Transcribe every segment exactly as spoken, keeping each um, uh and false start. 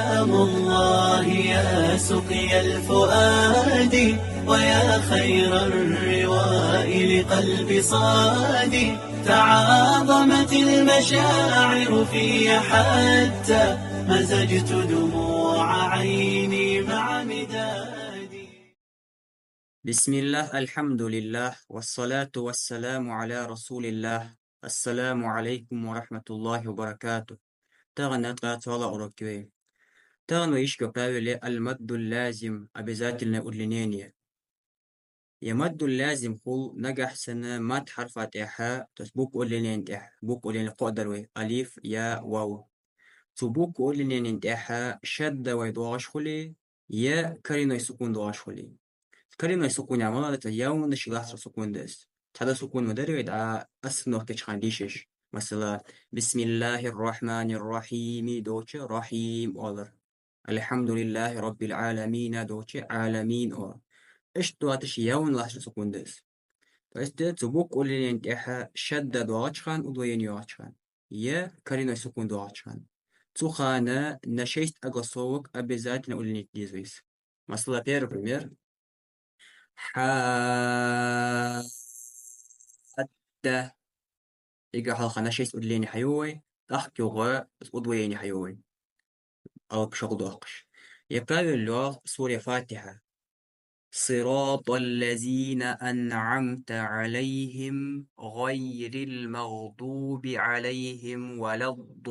سلام الله يا سقيا الفؤاد، ويا خير الرواء لقلب صاد. تعاظمت المشاعر في حتى مزجت دموع عيني مع مدادي. بسم الله، الحمد لله، والصلاة والسلام على رسول الله. السلام عليكم ورحمة الله وبركاته. Тахан ткъаь цхьоалагӀа урок я вай. Тахан вай йиш йола правило я المد اللازم, обязательное удлинение. Ер маддул лазим хул нагахьа санна мадд хьарфа тӀехьа, то есть буква удлинени тӀехьа, буква удлинени кхоъ дар вай: алиф, я, вав. Цу буква удлинени тӀехьа шадда вай доагӀаш хуле, е коренной сукун доагӀаш хуле. Коренной сукун яхар малагӀа да, явна ши лаьттара сукун да из. Цхьа да сукун ма дарий вай дӀа остановка еча хана дешаш. Масала, بسم الله الرحمن الرحيم долча рахьим оалар. الحمد لله رب العالمين долча Ӏаламин оалар. Иштта доацаш явна лаьттара сукун да из. То есть цу буква удлинени тӀехьа шадда доагӀача хана, удвоение йоагӀача хана, е коренной сукун доагӀача хана. Цу хана на шесть огласовок обязательно удлинить де деза вай из. Масала, первый пример. Хьадда. Ига хьалха на шесть удлинени хьаю вай, тӀаккха юха удвоение хьаю вай. Алап шоллагӀа доаккхаш. Ер правило йоах суре Фатихьа. صراط الذين أنعمت عليهم غير المغضوب عليهم ولا الضالين.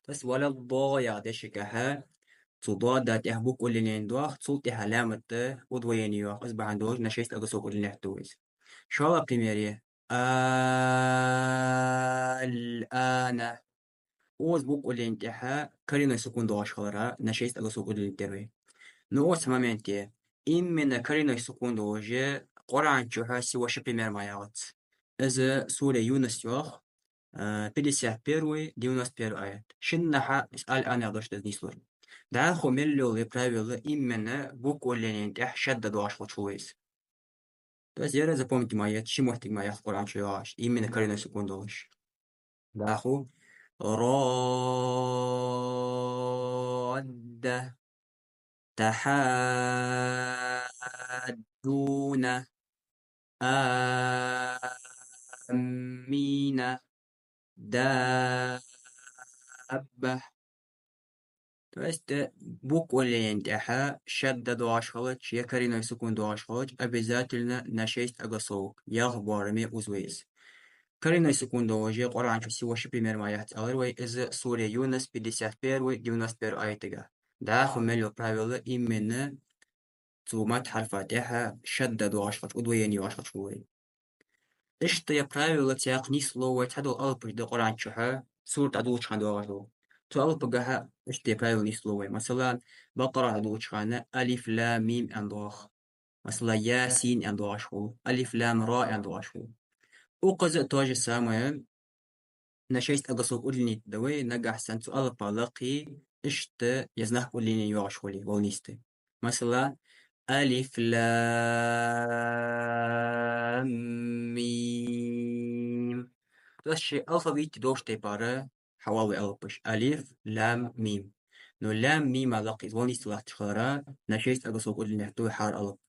То есть ولا الضا яха дешагахьа, цу дада тӀехьа буква удлинени доагӀа, цул тӀехьа лам тӀа удвоение йоагӀа. Из бахьан долаш на шесть огласовок удлинять ду вай из. ШоллагӀа пример я. الآن. Укхаза буква удлинени тӀехьа коренной сукун доагӀаш хилара на шесть огласовок удлинить дир вай. Ну, укхаза момент я. Именно коренной сукун долаш Къуръан чухь всего ши пример мара яц. Из суре Юнус йоах, а, пятьдесят первый, девяносто первый аят. Шиннахьа из الآن яха дош да из нийслур. ДӀахо мел йола е правило именно буква удлинени тӀехьа шадда доагӀаш хулача хул вай из. То есть ер запомнить мара еза, ши моттиг мара яц Къуръан чу йоагӀаш, именно коренной сукун долаш. ДӀахо: راد، تحادون، آمين، دابة. То есть буква удлинени тӀехьа шадда доагӀаш хилча е коренной сукун доагӀаш хилча, обязательно на шесть огласовок, ялх боараме уза вай из. Коренной сукун долаш Къуръан чу всего ши пример мара яц аьлар вай, из суре Юнус пятьдесят первый, девяносто первый аятагахьа. ДӀахо мел йола правило именно цу мадд хьарфа тӀехьа шадда доагӀаш хилча, удвоение йоагӀаш хилча хул вай. Иштта ер правило цхьаькха нийслу вай цхьадола алапаш да Къуръан чухь, сурат дӀадолалуча хана доагӀаш дола. Цу алапагахьа иштта ер правило нийслу вай. Масала, Бакъара дӀадолалуча хана алиф лам мим аьнна доагӀа. Масала, Ясин аьнна доагӀаш хул, алиф лам ра аьнна доагӀаш хул. Укхаза то же самое, на шесть огласовок удлинить ду вай, нагахьа санна цу алапа лакхе иштта е знак удлинени йоагӀаш хуле, вал нийсде. Масала, алиф лам мим. То есть ший алфавите долча тайпара хьаоал вай алапаш. Алиф лам мим. Но лам мима лакхе из вал нийсде латташ хилара, на шесть огласовок удлинять ду вай хӀара алап.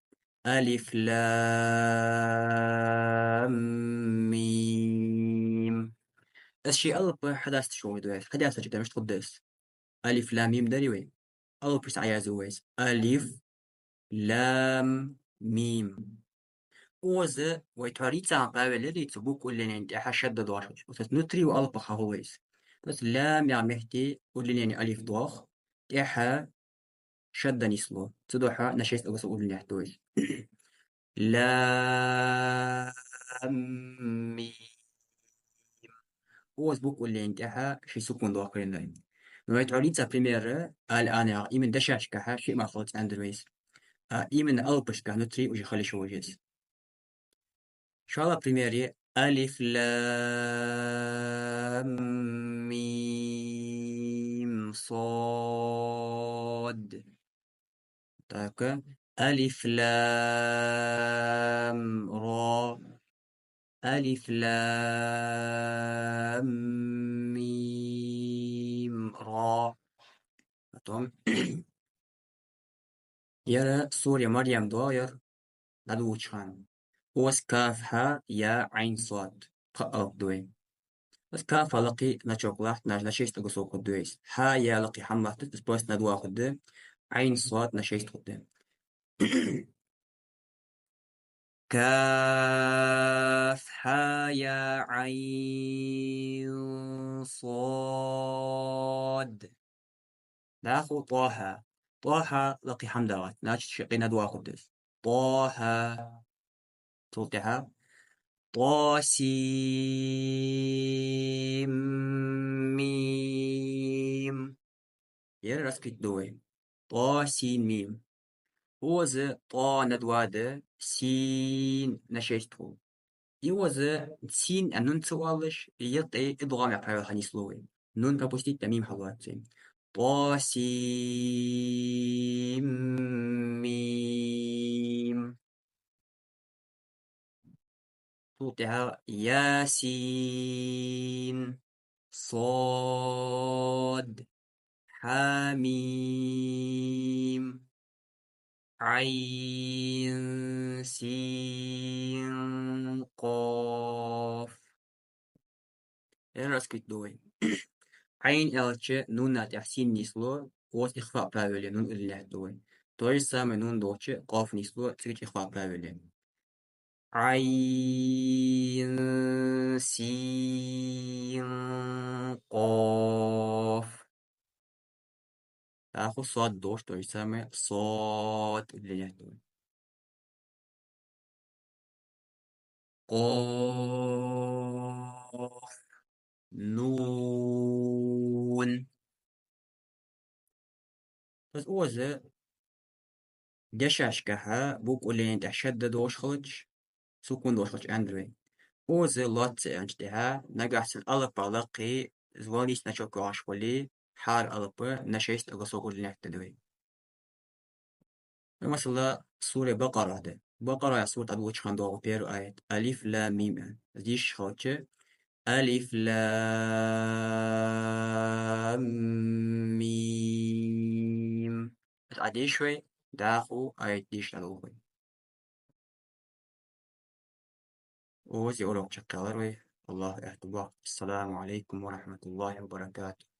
Алиф лам мим. Из ший алап хьадаста шо вай дуэс. Хьадаста чу тамаш тхуд дес. Алиф лам мим дарий вай. Алапаш Ӏоязду вай из. Алиф лам мим. Укхаза вай тхьовра йийца правило я, цу буква удлинени тӀехьа шадда доагӀаш хилча. То есть внутри у алапах хьахул вай из. То есть лам яха метте удлинени алиф доагӀа, тӀехьа шадда нийслу. Цудухьа на шесть огласовок удлинять ду вай из. Лам мим. Укхаза буква удлинени тӀехьа ши сукун доаккхаргда вай. Ну, вай тхьовра йийца пример, аль-ан яха, именно дешашкахьа шиъ мара хилац аьннадар вай из. А именно алапашкахьа внутри уже хила йиш я вай из. ШоллагӀа пример я: алиф лам мим сад. Так, алиф лам ра. Алиф лам Ер суре Марьям доагӀа, ер дӀадувцача хана. Укхаза каф, хьа, я, Ӏайн, сод. Пхи алап да вай. Укхаза кафа лакхе значок латт, наж на шесть гӀо сокхаргда вай. Хьа, я лакхе хӀама латтац, из просто на два хургда. Ӏайн, сод на шесть хургда. كهيعص. ДӀахо طه. طه лакхе хӀама дагӀац, значит, ши къина два хургда из. طه. Цул тӀехьа طاسيم. Ер раскрыть ду вай. طاسيم. Укхаза طا на два да, سين на шесть хул. И укхаза سين а нун ца оалаш, юкъе идгӀам яха правила хьанийслу вай. Нун пропустить да, мим хьалоац вай. طاسيم. Цул тӀехьа ياسين. صاد. حميم. عين سين قاف. Ер раскрыть ду вай. Ӏайн аьлча нуна тӀехьа син нийслу, укхаза ихфаъ правила, нун удлинять ду вай. То же самое нун долча къоф нийслу, цига ихфаъ правила. عين سين قاف. ДӀахо сод долаш, то же самое, сод удлинять ду вай. قاف نون. Укхаза дешашкахьа буква лена тӀехьа шадда долаш хилча, сукун долаш хилча аьннадар вай. Укхаза лоацца аьнначул тӀехьа, нагахьа санна алапа лакхе звонный значок йоагӀаш хуле, хӀара алапа на шесть гӀо сокхаргда вай. Масала, сура Бакъара да. Бакъара яха сура дӀадувцача хана доагӀа первый аят. Алиф, лам, мим. Из дешаш хилча, الم. Из Ӏодеша вай, дӀахо аят деша дӀадолх вай. Укхаза урок чакхъяьлар вай. Аллахӏа аьттув боаккхалба. السلام عليكم ورحمة الله وبركاته.